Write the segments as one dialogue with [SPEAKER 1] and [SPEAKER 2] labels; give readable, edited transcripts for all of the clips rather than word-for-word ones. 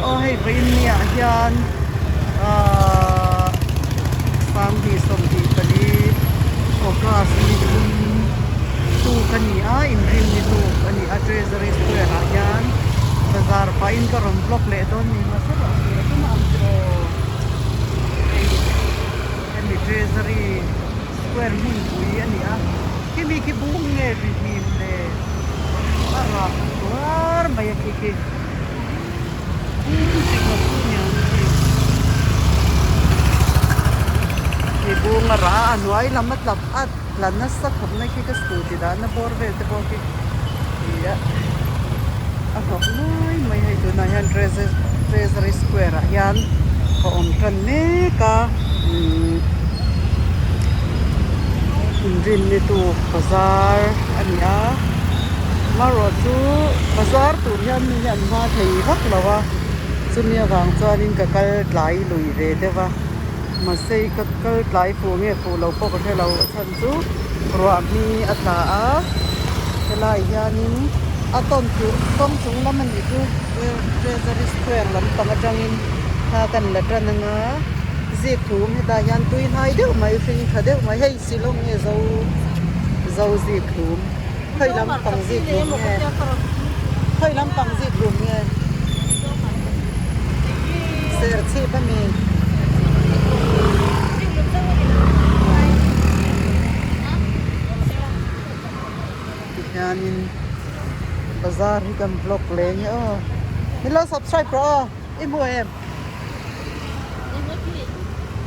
[SPEAKER 1] Aw hei vawiin ni ah hian ahh 2024 August ni thum tuk a ni a inrin ni tuk a ni a Treasury Square ah hian bazar pahin ka rawn vlog leh dawn ni hmasa rawh a tur a tum ang chu aw hei hemi Treasury Square hmunpui a ni a khimi khi bung nge ri hnim le a rah tuar mai a khi khi bung chi khat chu ni ang khi khi bung a rah a a hnuai lam a tla a tla nasa khawp mai khi ka scooty dahna bawr vel te pawh khi ih a a hnawk nuai mai hei tunah hian treasury square ah hian ka awm tan mek a umm inrinni tuk bazar a ni a amaherawh chu bazar tur hian mi hi an hma thei vak lo a chumi avang chuanin ka kal tlai lui ve deuh a mahse ka kal tlai fuh nge fuh lo pawh ka hre lo a chhan chu ruah hmi a tla a helai hianin a tawn chu kawng chung lam a nih chu treasury square lampang atangin thla kan la tan anga zik thum hetah hian tui hnai deuh mai hring tha deuh mai hei silawng nge zo zo zik thum khawi lampang zik thum nge khawi lampang zik thum nge serchhip a ni. Tihianin bazar hi kan vlog leh nge aw min lo subscribe rawh aw i hmu em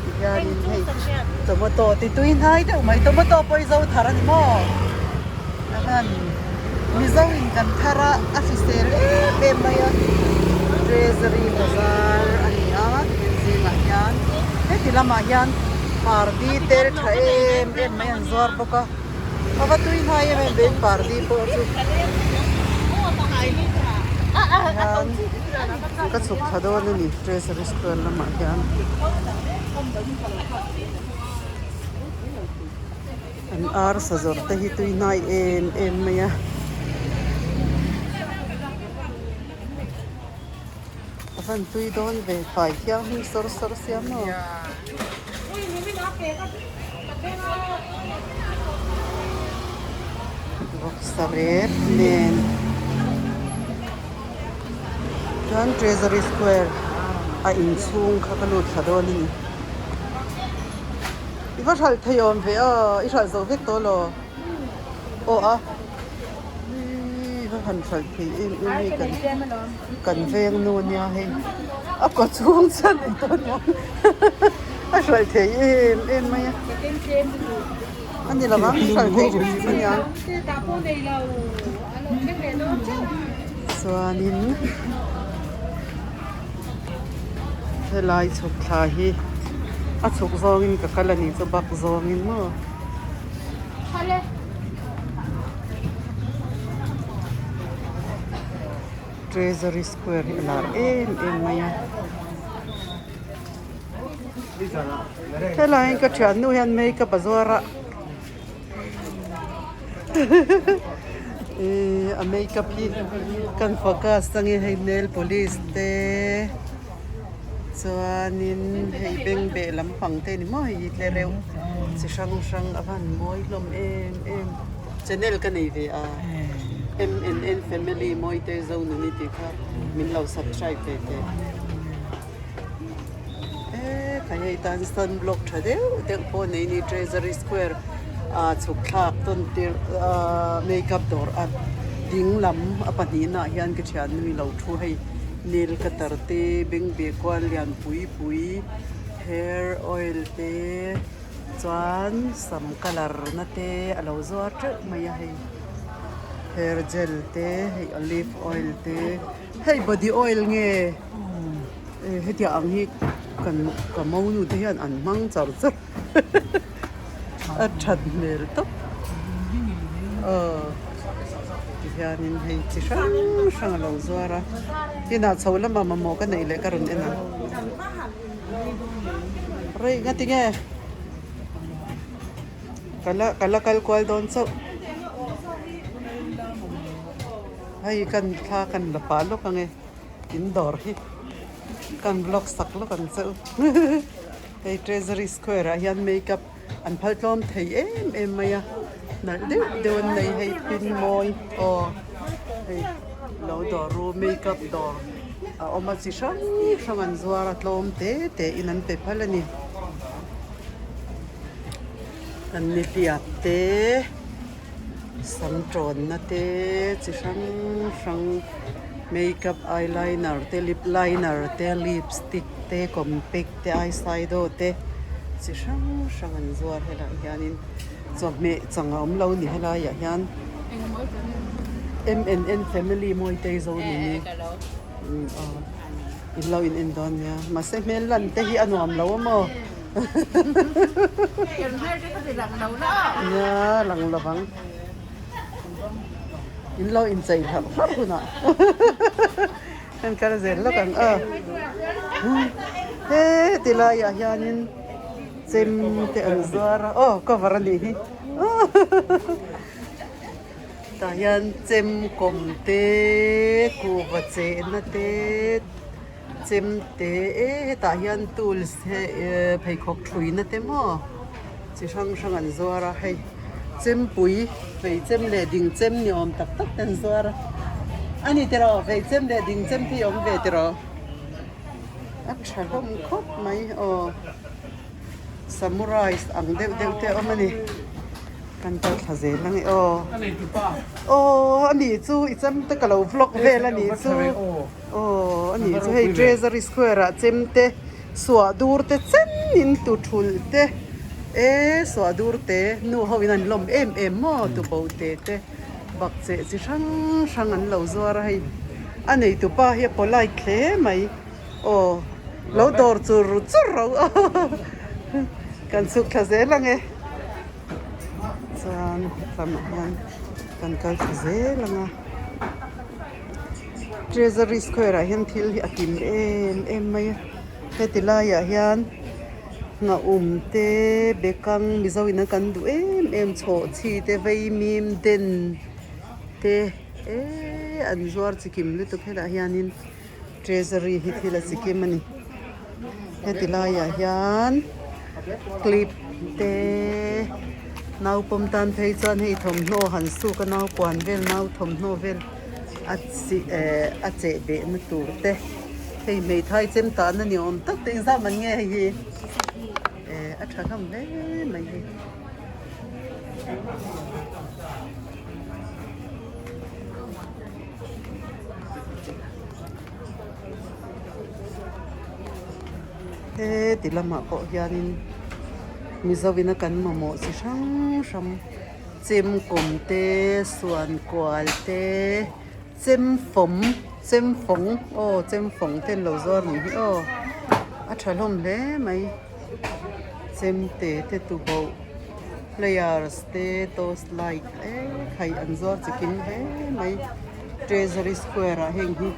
[SPEAKER 1] tihianin hei tomato ti tui hnai deuh mai tomato pawh i zo thar a ni maw a han mizo in kan thar a a hrisel em em mai a treasury bazar a ni a tihian zingah hian heti lamah hian pardi tel tha em em mai an zuar bawk a. A va tui hnai em em veng pardi pawh chu hian ka chhuk thla dawn a ni treasury square lamah hian an arsa zawrh te hi tui hnai em em mai a. A van tui dawn ve fai thianghlim sawr sawr sia maw. Vawksa rep nen chuan treasury square a inchhung kha ka lut thla dawn a ni. I va hralh thei awm ve aw i hralh zo vek tawh law aw a. Hi va han hralh thei em em hei kan kan veng nu nia hei a kaw chhung chian ei tawh ania a hralh thei em em mai a a ni lovang hralh thei hrim hrim ania chuanin helai chhuk thla hi a chhuk zawngin ka kal a nih chu bak zawngin maw. Treasury square hi a lar em em mai a helai ka thiannu hian makeup a zuar a ihh a makeup hi kan focus ange hei nail polish te chuanin hei bengbeh lampang te ni maw hei hi tle reuh chi hrang hrang a van mawi hlawm em em channel ka nei ve a M N N family Mawite Zonuni tih kha min lo subscribe ve teh e khai hei tan sunblock tha deuh deuh pawh nei ni treasury square ah chhuk thlak tawn tir ah makeup dawr a ding lam a pahnihna ah hian ka thiannu hi lo thu hei. Nail cutter te bengbeh kual lian pui pui hair oil te chuan sam colour na te a lo zuar teuh mai a hei hair gel te hei olive oil te hei body oil nge hetiang ang hi kan ka monu te hian an hmang char char a that hmel tawp aw tihianin hei chi hrang hrang a lo zuar a inah chho lamah mamawh ka neih leh ka rawn en ang rei nga tinge ka la ka la kal kual dawn chauh hei kan thla kan la pah lawk ang e in dawr hi. Kan vlog sak lawk ang che u. Hei Treasury Square ah hian makeup an phal tlawm thei em em mai a, nalh deuh deuh an nei hei pin mawi aw hei lo dawr ru makeup dawr a awm a chi hrang hrang an zuar a tlawm te te in an pe phal a ni. An nihliap te sam tawnna te chi hrang hrang makeup eyeliner te lip liner te lipstick te compact te eyeshadow te chi hrang hrang an zuar helaiah hianin chawhmeh chang a awm lo ni helaiah hian M and N family mawitei zo ni aw in lo in en dawn nia mahse hmel lan te hi a nuam lo a maw. Nia lang lovang in lo inchei hlauh hlauh hunah kan kal zel lawk ang aw he ti laiah hianin chem te an zuar a aw cover a nih hi tah hian chem kawm te kuhva chehna te. Chemte e hetah hian tools he pheikhawk thuina te maw chi hrang hrang an zuar a hei chempui vei chem leh ding chem ni awm tak tak te an zuar a a ni tiraw vei chem leh ding chem te hi a awm ve tiraw a tha hlawm khawp mai aw samurai ang deuh deuh te a awm a ni. Kan kal thla zel ang e aw. Aw a nih chu i chem te ka lo vlog vel a nih chu aw a nih chu hei treasury square ah chem te suah dur te chen in tu thulh te e suah dur te nu ho in an lawm em em maw tu bo te te bak cheh chi hrang hrang an lo zuar a hei a nei tu pa hi a polite hle mai aw lo dawr chur chur ro kan chhuk thla zel ang e. Chuan hetlamah hian kan kal thla zel ang a Treasury square ah hian thil hi a kim em em mai a heti laiah hian ngahum te bekang mizo in a kan duh em em chhawhchhi te vaimim den te eee an zuar chi kim lutuk helaiah hianin Treasury hi thil a chi kim a ni. Heti laiah hian clip te naupawm tan phei chuan hei thawmhnaw han suk a naupuan vel nau thawmhnaw vel a chi eh a cheh behna tur te hei hmeithai chem tahna ni awm tak te engzah man nge hei hi eh a tha hlawm hle mai hei. Heti lamah pawh hianin Mizo ina kan mamawh chi hrang hrang chem kawm te suan kual te chem fawm chem fawng aw chem fawng te an lo zuar nih hi aw a tha hlawm hle mai chem te te tuboh players te toast light e khai an zuar chi kim hle mai treasury square ah heng hi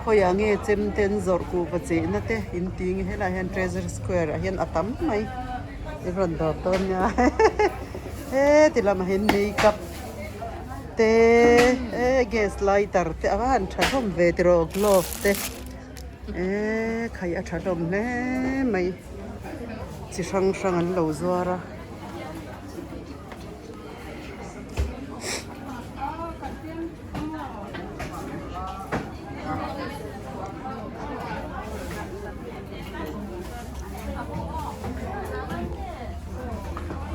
[SPEAKER 1] khawiah nge chem te an zawrh kuhva chehna te in ti nge helaiah hian treasury square ah hian a tam mai i rawn dawr dawn nia heti lamah hian makeup te e gas lighter te a va han tha hlawm ve tiraw glove te e khai a tha hlawm hle mai chi hrang hrang an lo zuar a.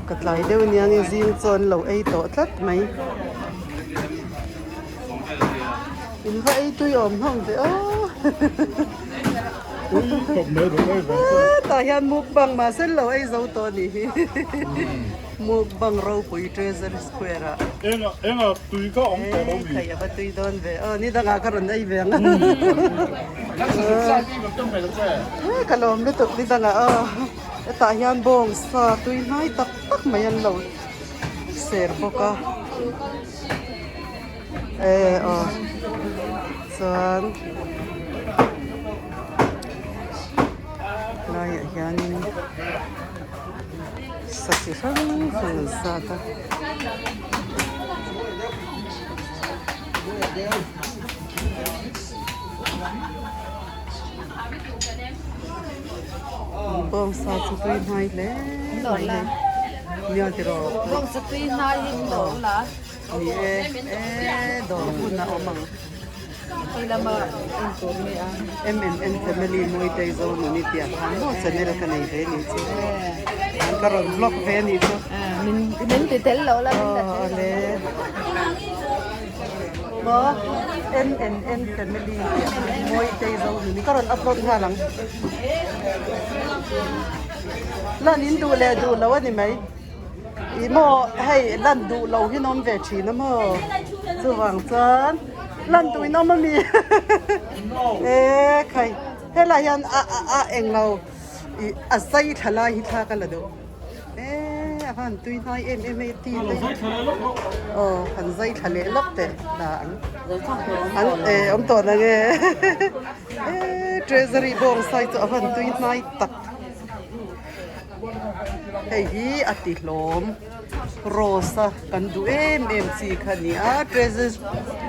[SPEAKER 1] Ka tlai deuh ania nge zing chaw an lo ei tawh tlat mai. In va ei tui awm hlawm ve aw. Tah hian mukbang mahse an lo ei zo tawh a nih hi. Mukbang ropui Treasury Square ah.
[SPEAKER 2] Enga enga tui kha awm tawh lo mi.
[SPEAKER 1] Khai a va tui dawn ve aw ni dangah ka rawn ei ve ang. Ka lawm lutuk ni dangah aw. Hetah hian bawng sa tui hnai tak tak mai an lo ser bawk a. E aw chuan laiah hianin. Sa chi hrang hrang an sat a. Bawngsa chu tui hnai hle mai hei. Nia tiraw.
[SPEAKER 3] Bawngsa tui hnai hi min dawr la.
[SPEAKER 1] Ni e, e dawr hun a awm ang.
[SPEAKER 3] Hei lama en tur nge a.
[SPEAKER 1] MNN family Mawitei Zonuni tih ah khan maw channel ka nei ve nih chu. An ka rawn vlog ve nih chu.
[SPEAKER 3] Min min ti tel lo la min la tel lo.
[SPEAKER 1] Maw MNN family tih ah khan Mawitei Zonuni ka rawn upload nghal ang. Lan in duh leh duh lo a ni mai. Ih maw hei lan duh lo hi an awm ve thin a maw chuvang chuan lan duh in awm ami e khai helai hian a a a englo ih a zai thla lai hi thla ka la duh e a van tui hnai em em e ti te aw han zai thla leh lawk teh ta ang an e awm tawh nang e e treasury bawng sai chu a van tui hnai tak. Hei hi a ti hlawm rose a kan duh em em chi kha a ni a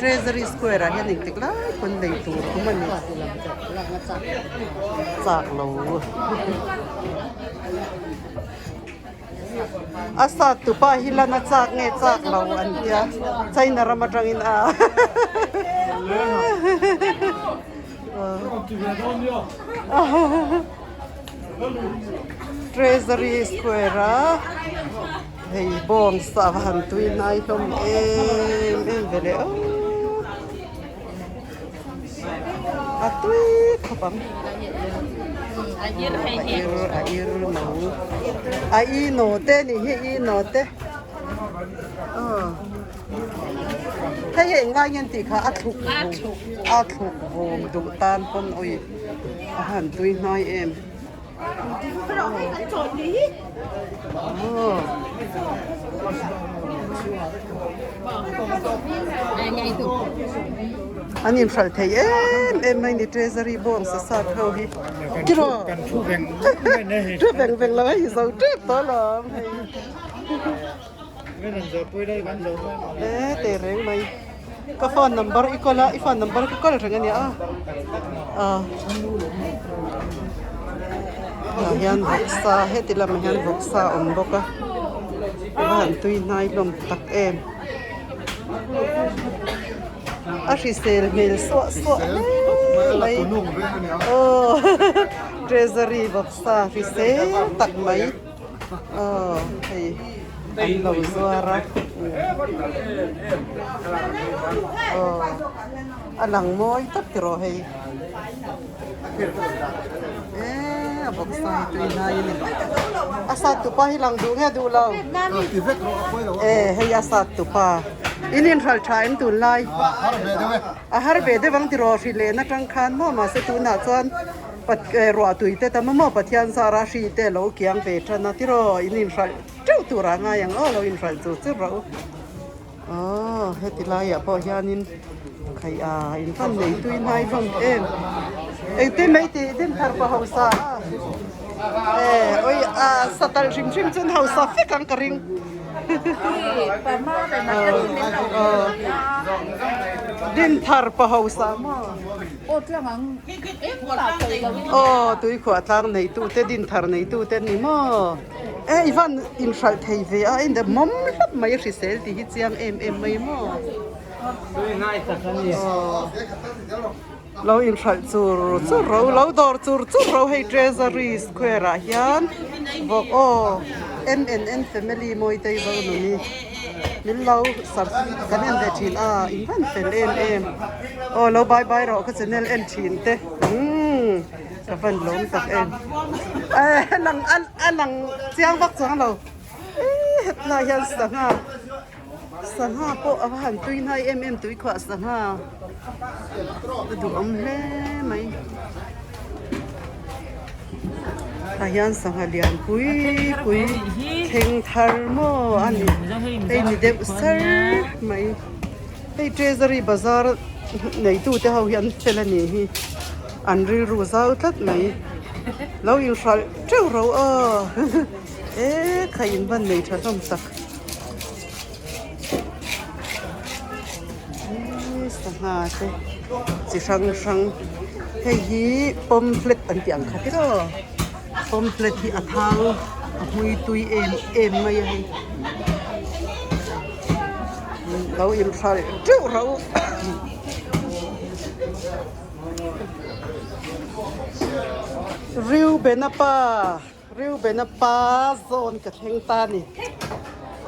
[SPEAKER 1] treasury square ah hian engtik lai pawn lei tur awm a ni chak lo a sat tupa hi lan a chak nge chak lo an tia china ram atangin a Treasury square a hei bawng sa va han tui hnai hlawm em em ve leh aw a tui khawp ang a ir a ir no a i no te nih hi i no te aw. Hei hei englai nge an tih kha a thluk a thluk vawm duh tan pawn awi a han tui hnai em an inhralh thei em em mai ni treasury bawng sa sat ho hi tiraw thu veng veng lo hei zo tep tawh alawm hei. E teh reng mai ka phone number i call a i phone number ka call reng a nia a tah hian vawksa heti lamah hian vawksa a awm bawk a a va han tui hnai hlawm tak em a hrisel hmel suah suah hle mai aw treasury vawksa hrisel tak mai. Aw hei an lo zuar a aw a lang mawi tak tiraw hei eee a bawksa hi tui hnai a ni a sat tupa hi lang duh nge duh lo e hei a sat tupa in inhralh tha em tunlai a har ve deuh ang tiraw hri lehna tang khan maw mahse tunah chuan. Ruah tui te tam a maw Pathian zara hri te lo kiang ve tan a tiraw in inhralh teuh turah ngai ang aw lo inhralh chu chu rawh u aw heti laiah pawh hianin khai a in fan nei tui hnai hlawm em engtin mai tih din thar pawh hausa a e oi a satal hrim hrim chuan hausa fek ang ka ring din thar pawh hausa maw. Aw tuikhuah tlang neitute dinthar neitute an ni maw e i van inhralh thei ve a in mawm hlap mai a hrisel tih hi chiang em em mai maw aw lo inhralh chur chur ro lo dawr chur chur ro hei treasury square ah hian vawk aw M and N family mawitei zo nuni. Min lo sub kan en ve thin a in van fel em em aw lo bye bye rawh ka channel en thin te umm ka van lawm tak em eh lang a lang chiang vak chuang lo eh hetlai hian sangha sangha pawh a va han tui hnai em em tui khuah sangha a duhawm hle mai. Tah hian sangha lian pui pui thleng thar maw a ni hei ni deuh sar mai hei treasury bazar neitu te ho hi an fel a nih hi an rilru zau tlat mai lo inhralh teuh ro aw e kha in van nei tha hlawm tak sangha te chi hrang hrang hei hi pawmflet an tih ang kha tiraw. Pamphlet hi a thang a hmui tui em em mai a hei lo inhralh teuh rauh. Reuben-a pa Reuben-a pa zawn ka thleng ta a ni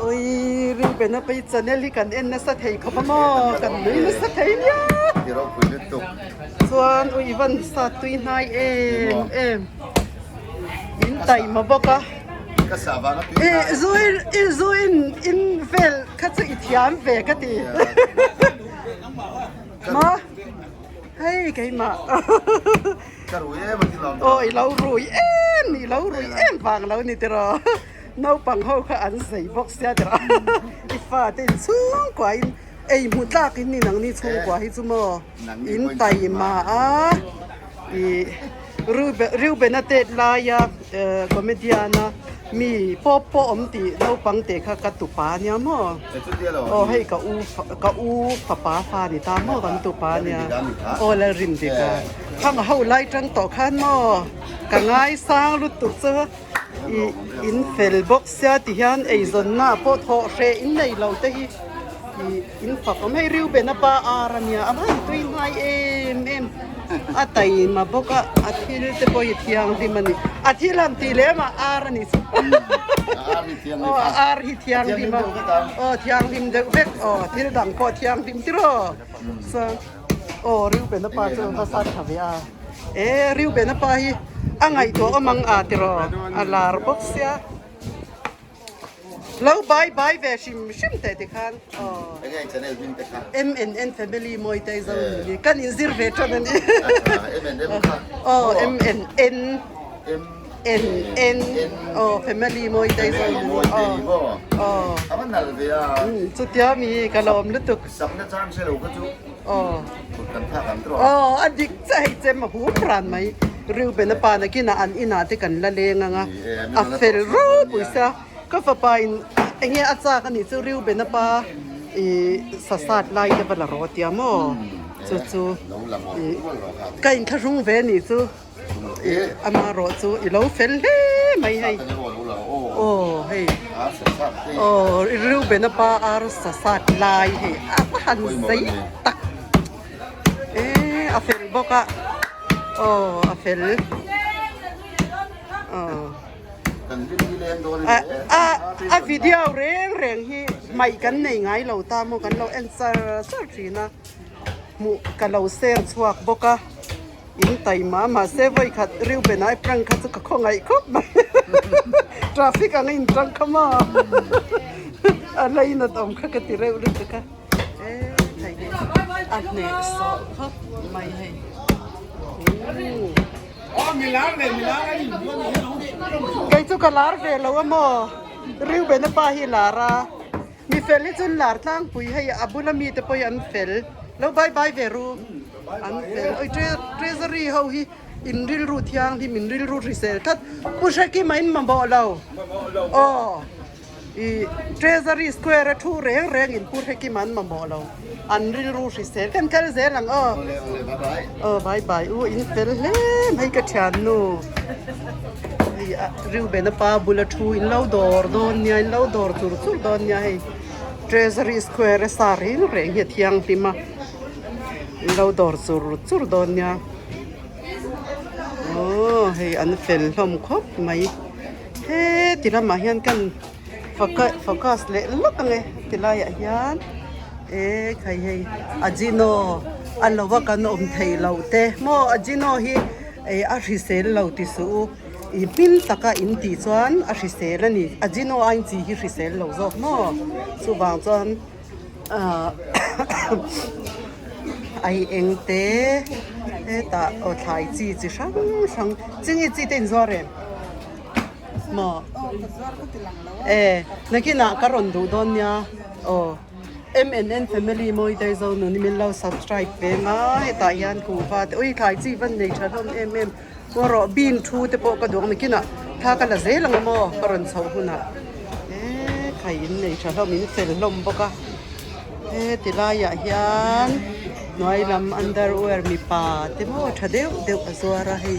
[SPEAKER 1] ui Reuben-a pa hi channel hi kan en nasa thei khawp a maw kan nui nasa thei nia chuan ui i van sa tui hnai em em in taima bawk a i zu in zu in in vel kha chu i thiam ve ka ti maw hei keimah aw i lo rui em i lo rui em vang lo ni tiraw naupang ho kha an zei bawk sia tiraw i fate in chhungkua in ei hmu tlak in ni nangni chhungkua hi chu maw in taima a ih Reuben a tet laia comedian a mi pawp pawh awm tih naupang te kha ka tupa ania maw aw hei ka u ka u fapa fa ni ta maw kan tupa ania aw Lalrindika khang ho lai tang tawh khan maw ka ngaisang lutuk chu ih in fel bawk sia ti hian eizawnna pawh thawh hreh in nei lo te hi ih. In fak awm hei Reuben a pa ar a nia a van tui ngai em em a taima bawk a a thil te pawh hi thianghlim a ni a thil han tih leh emah ar a ni chu aw a ar hi thianghlim a aw thianghlim deuh vek aw thil dang pawh thianghlim tiraw chuan aw Reuben a pa chu va sat tha ve a e Reuben a pa hi a ngaihtuah awm ang a tiraw a lar bawk sia. Lo bai bai ve hrim hrim teh ti khan aw.
[SPEAKER 4] Enge i channel hming te kha?
[SPEAKER 1] MNN family mawi te zo ni ni kan in zir ve tan ani.
[SPEAKER 4] MNM kha.
[SPEAKER 1] Aw MNN N N aw family mawi te zo ni ni aw aw.
[SPEAKER 4] A va nal ve a.
[SPEAKER 1] Chutia mi ka lawm lutuk.
[SPEAKER 4] Sakna chang hre lo kha chu.
[SPEAKER 1] Aw.
[SPEAKER 4] Kut kan thlak ang tawh.
[SPEAKER 1] Aw a dik chiah hei chem a hup ran mai. Reuben a pa nakinah an inah te kan la leng ang a, a fel ropui sia. Ka fapa in enge a chak a nih chu Reuben a pa i sasat lai te va la rawh a tia maw chu chu i ka inthlahrung ve a nih chu i ama rawh chu i lo fel hle mai hei. Aw hei aw Reuben a pa ar sasat lai hei a va han zei tak e a fel bawk a aw a fel aw a a video reng reng hi hmaih kan nei ngai lo ta maw kan lo en char char thin a hmuh ka lo share chhuak bawk a. In taima mahse vawikhat Reuben ai prank kha chu ka khawngaih khawp mai traffic ang a in tang kha maw a lainat awm kha ka ti reuh lutuk a e hei hi a hneh sawh khawp mai hei kei chu ka lar ve lo a maw Reuben a pa hi lar a mi fel hi chuan lar tlangpui hei a bula mite pawh hi an fel lo bye bye ve ru. An fel oi treasury ho hi in rilru thianghlim in rilru hrisel tlat pu Hrekima in mamawh lo aw i treasury square a thu reng reng in pu Hrekima an mamawh lo an rilru hrisel kan kal zel ang aw aw bye bye u in fel hle mai ka thiannu hei Reuben a pa bula thu in lo dawr dawn nia in lo dawr chur chur dawn nia hei treasury square a sa reng reng hi a thianghlim a. An lo dawr chur chur dawn nia aw hei an fel hlawm khawp mai heti lamah hian kan focus leh lawk ang e tilaiah hian e khai hei ajino a lo a kan awm theih loh te maw ajino hi eh a hrisel lo ti suh u ih hming taka in tih chuan a hrisel a ni ajino aiin chi hi hrisel lo zawk maw chuvang chuan. Ai eng te hetah aw thlai chi chi hrang hrang chi nge chi te inzuar em maw e nakinah ka rawn duh dawn nia aw M and N family mawi daih zo nun min lo subscribe ve ang a hetah hian kuhva te ui thlai chi van nei tha hlawm em em maw rawh bean thu te pawh ka duh ang nakinah thla ka la zel ang a maw ka rawn chhoh hunah. He khai in nei tha hlawm in fel hlawm bawk a he ti laiah hian hnuai lam underwear mipa te maw tha deuh deuh a zuar a hei.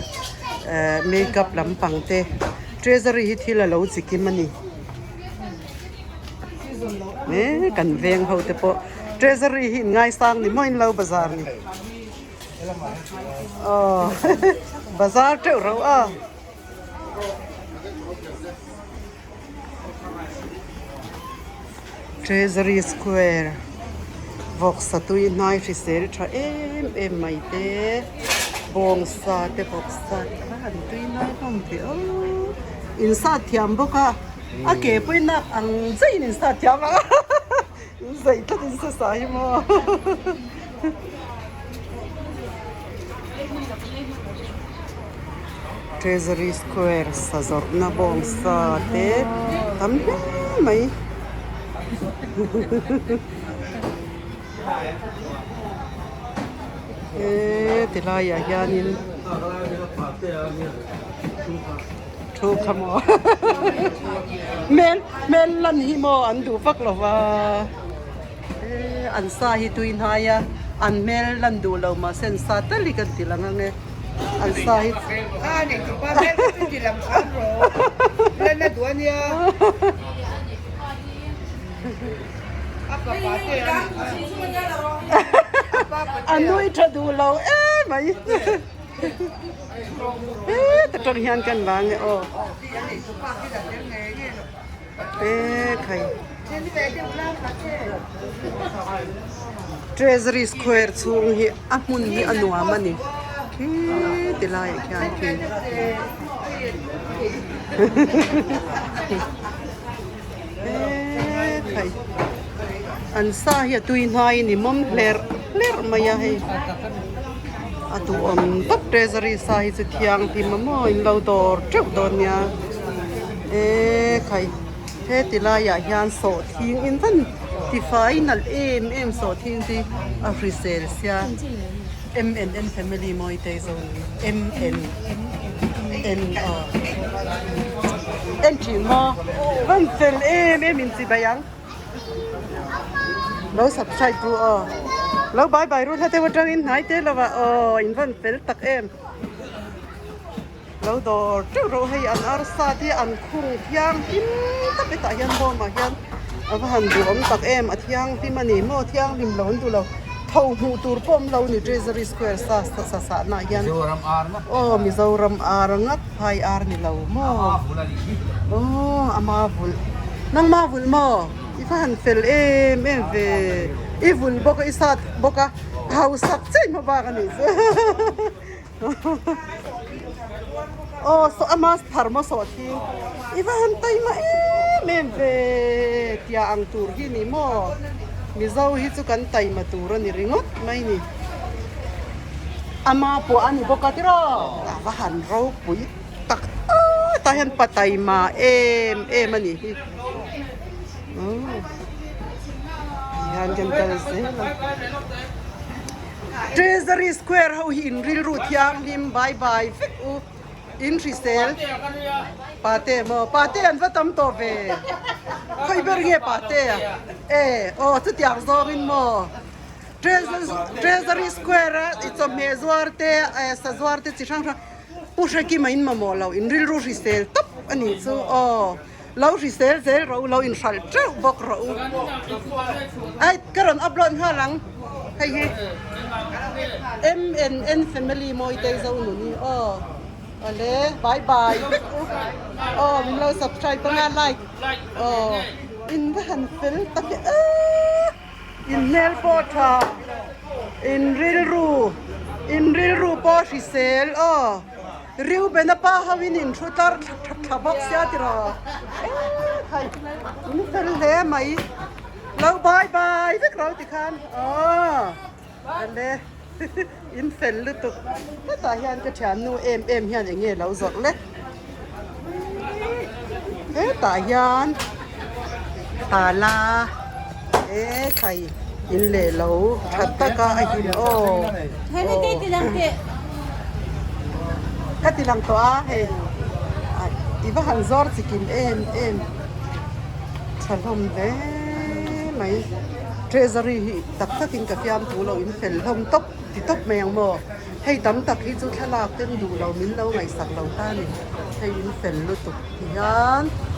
[SPEAKER 1] Eh makeup lampang te treasury hi thil a lo chi kim a ni eh kan veng ho te pawh treasury hi in ngaisang ni maw in lo bazar ni aw bazar teuh rauh a. Treasury square vawksa tui hnai hrisel tha em em mai te bawngsa te vawksa te a han tui hnai hlawm ve aw in sat thiam bawk a a ke pawh in nak ang zaiin in sat thiam ang in zai tlat in sa sa hi maw. Treasury square sa zawrhna bawngsa te tam hle mai he ti laiah hianin thu kha maw hmel hmel lan hi maw an duh vak lo va. An sa hi tui hnai a, an hmel lan duh lo mahse an sa tal hi kan ti lang ang e, an sa hi
[SPEAKER 5] A nei tu pa hmel kha chu ti lang hram rawh, lan a duh a nia. A fapa te a nih kha. A pa pa te
[SPEAKER 1] A nui tha duh lo emai. Heta tang hian kan vang e aw.
[SPEAKER 5] A nei tu pa khi la tel ngei ngei lo.
[SPEAKER 1] Treasury square chhung hi a hmun hi a nuam a ni khi ti laiah khian khi ekhai an sa hi a tui hnai a ni mawm hlerh hlerh mai a hei a duhawm tawp treasury sa hi chu thianghlim a maw in lo dawr teuh dawn nia. E khai heti laiah hian sawhthing in van tifai nalh em em sawhthing te a hrisel sia M and N family mawi te zawng M N N aw en thin maw van fel em em in chibai ang lo subscribe ru aw lo bye bye ru hla deuh atangin hnai te lovah aw in van fel tak em. Lo dawr teuh rawh hei an arsa te an khung thianghlim tak hetah hian bawmah hian a va han duhawm tak em a thianghlim a ni maw thianghlim lo an duh lo tho hmuh tur pawh awm lo a ni treasury square sa sa sah nah hian aw Mizoram ar ngat phai ar ni lo maw aw ama vulh nangma vulh maw i va han fel em em ve i vulh bawk a i sat bawk a hausak chiah i hma bak a nih chu. Aw saw a mask thar maw sawh thing i va han taima em em ve tia ang tur hi ni maw mizo hi chu kan taima tur a ni ringawt mai ni ama pawh a ni bawk a tiraw a va han ropui tak a tah hian pa taima em em a nih hi hian kan kal zel a. Treasury Square ho hi in rilru thianghlim bye bye vek u in hrisel pate maw pate an va tam tawh ve khawi ber nge pate a e aw chutiang zawngin maw Treasury Square a i chawhmeh zuar te sa zuar te chi hrang hrang pu hrekima in mamawh lo in rilru hrisel tawp a nih chu aw. Lo hrisel zel rawh u, lo inhralh teuh bawk rawh u. Ai, ka rawn upload nghal ang. Hei hi MNN family Mawitei Zonun hi aw. Awle, bye bye vek u. Aw, min lo subscribe anga like. Aw, in va han fel tak e. Aaa, in hmel pawh tha, in rilru, in rilru pawh hrisel aw. Reuben-a pa ho in in thu tlar thla thla bawk sia tiraw eee khai in fel hle mai lo bye bye vek ro tikhan aww ale in fel lutuk hetah hian ka thiannu em em hian eng nge lo zawrh le hetah hian tala eee khai in leh lo tha taka a him aw. Ka ti lang tawh a hei i va han zawr chikim em em tha hlawm hle mai treasury hi tak tak in ka fiam thu lo in fel hlawm tawp ti tawp mai ang maw. Hei tam tak hi chu thlalak ten duh lo min lo ngaihsak lo ta a ni. Hei in fel lutuk ti hian.